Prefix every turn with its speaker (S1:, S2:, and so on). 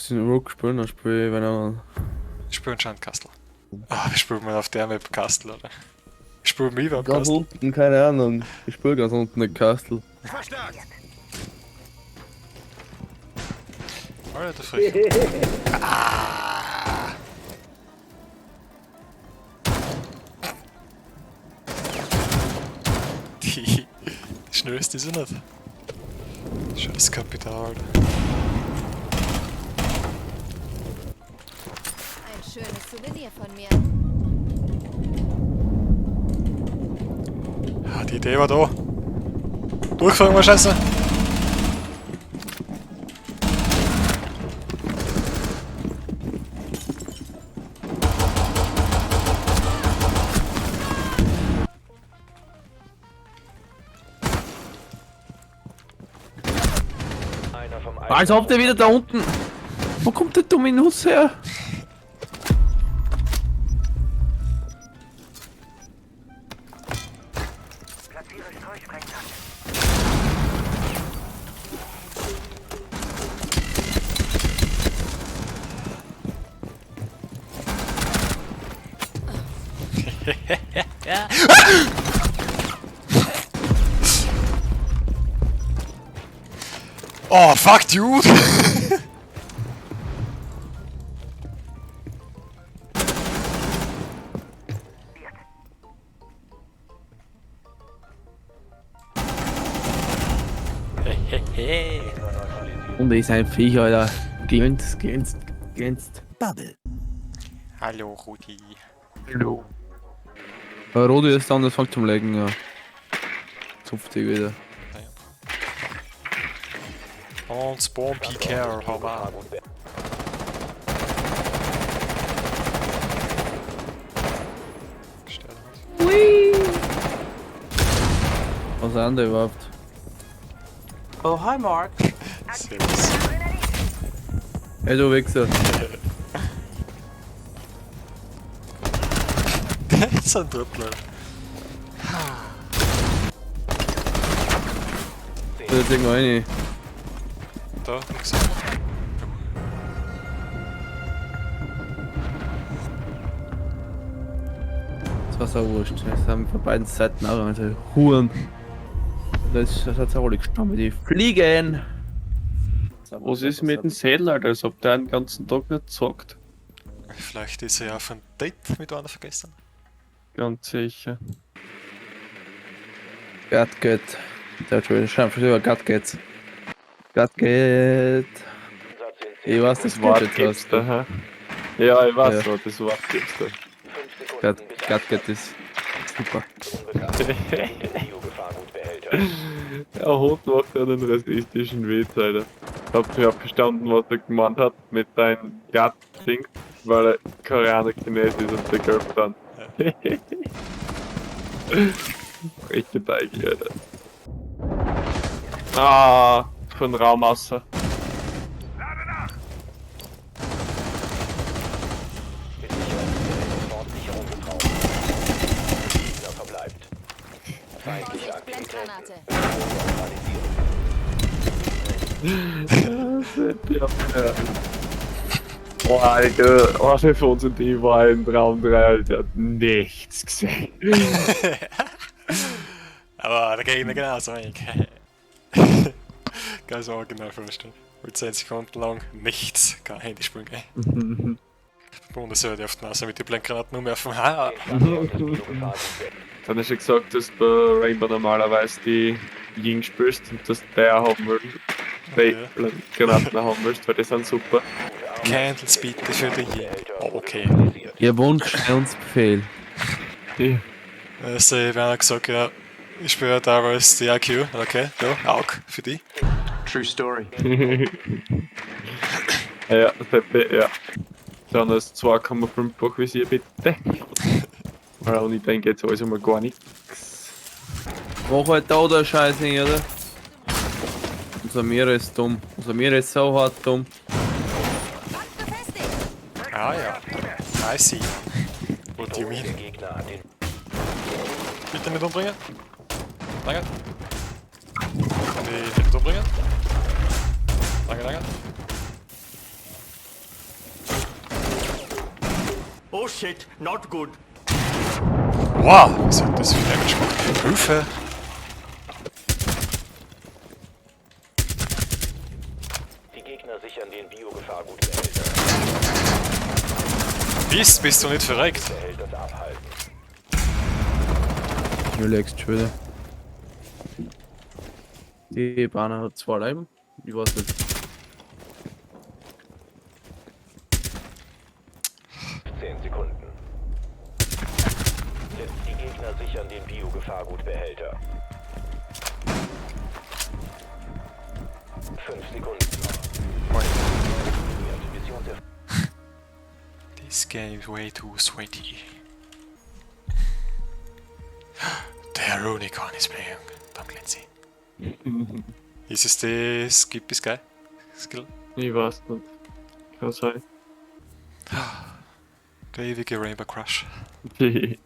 S1: Bisschen Rook spielen, dann spiele ich, wenn er.
S2: Ich spiele anscheinend Castle. Ah, wir spielen mal auf der Map Castle, oder? Ich spiele mir überhaupt
S1: Ganz
S2: Castle.
S1: unten, keine Ahnung. Ich spiele ganz unten in Castle.
S2: Alter, der Frech. Ah! Die schnellste ist sie nicht. Scheiß Kapital, Alter.
S3: Ein schönes Souvenir von mir.
S2: Ah, die Idee war da. Durchfahren wir Scheiße.
S1: Als ob der wieder da unten. Wo kommt der Dominus her?
S2: Oh, fuck, dude!
S1: Und ist ein Viech, Alter. Glänzt, glänzt, glänzt.
S2: Hallo, Rudi.
S1: Hallo. Rodi ist dann, das fängt zum Lecken, ja. Zupft dich wieder.
S2: Und Spawn PK, hau mal.
S1: Was an der überhaupt?
S4: Oh, hi, Mark.
S2: Servus.
S1: Hey, du Wichser.
S2: Das ist ein Drittel.
S1: Da ist irgendwo rein.
S2: Da, nix.
S1: Das war so wurscht. Das haben von beiden Seiten auch also Huren. Das hat auch alle gestorben. Die fliegen!
S5: Was ist mit dem Sädel, Alter? Als ob der den ganzen Tag nicht zockt.
S2: Vielleicht ist er ja auf ein Date mit einer vergessen.
S5: Ganz sicher.
S1: Gatget. Der hat schon wieder scheinbar über Gatget. Gatget. Ich weiß, das
S5: Das Wort
S1: Gadget
S5: gibt's
S1: heißt.
S5: da, hä? Ja, ich weiß
S1: Ja.
S5: was, das Wort gibt's da.
S1: Gatget ist super.
S5: Der Hund macht ja einen rassistischen Witz, Alter. Ich hab, ich hab verstanden, was er gemeint hat mit deinem Gat-Ding, weil er Koreaner, Chines ist und der Girl dann. Richtig Teig, Alter. Ah, von Raum außer.
S3: Vorsicht, Blendgranate.
S5: Ja, ja. Boah, Alter, alle von uns und die war im Raum 3, Alter, hat nichts gesehen.
S2: Aber der Gegner genauso wenig. Kann ich mir genau vorstellen. Mit 10 Sekunden lang nichts, kein Handy spielen, gell? Bundeswehr auf die Nase mit den Blendgranaten umwerfen. Ha!
S5: Dann hast du gesagt, dass bei Rainbow normalerweise die Ying spielst und dass der haben willst. Die
S2: Ja.
S5: Granaten haben willst, weil die sind super.
S2: Candles bitte für den Ying. Oh, okay.
S1: Ihr Wunsch, uns Befehl.
S5: Ja.
S2: Also, ich habe gesagt, ja, ich spiele ja teilweise die IQ. Okay, ja, auch für die.
S4: True story.
S5: Ja, Seppi, ja. Dann das 2,5-fach Visier bitte. Weil ohne den geht's alles einmal gar nichts.
S1: Mach halt da der Scheiß hin, oder? Unser Mira ist dumm. Unser Mira ist so hart dumm.
S3: Wand befestigt.
S2: Ah ja. I see. What do you mean? Bitte nicht umbringen. Danke. Kann ich nicht umbringen? Danke, danke.
S6: Oh shit, not good.
S2: Wow, was hat das für Damage gemacht? Hilfe!
S7: Die Gegner sichern den Biogefahrgutbehälter.
S2: Bist du nicht verreckt?
S7: Behälters abhalten.
S1: Relaxed schon wieder. Die Bahn hat zwei Leben. Ich weiß nicht.
S7: 10 Sekunden. Die Gegner sichern den Biogefahrgutbehälter. 5 Sekunden noch.
S2: Moin.
S7: Missionserfolg.
S2: This game is way too sweaty. Der Runicorn is playing. Tom Clancy. Ist es die Skippy Sky? Skill?
S5: Ich weiß nicht. Kann sein.
S2: Der ewige Rainbow Crush.
S5: Die.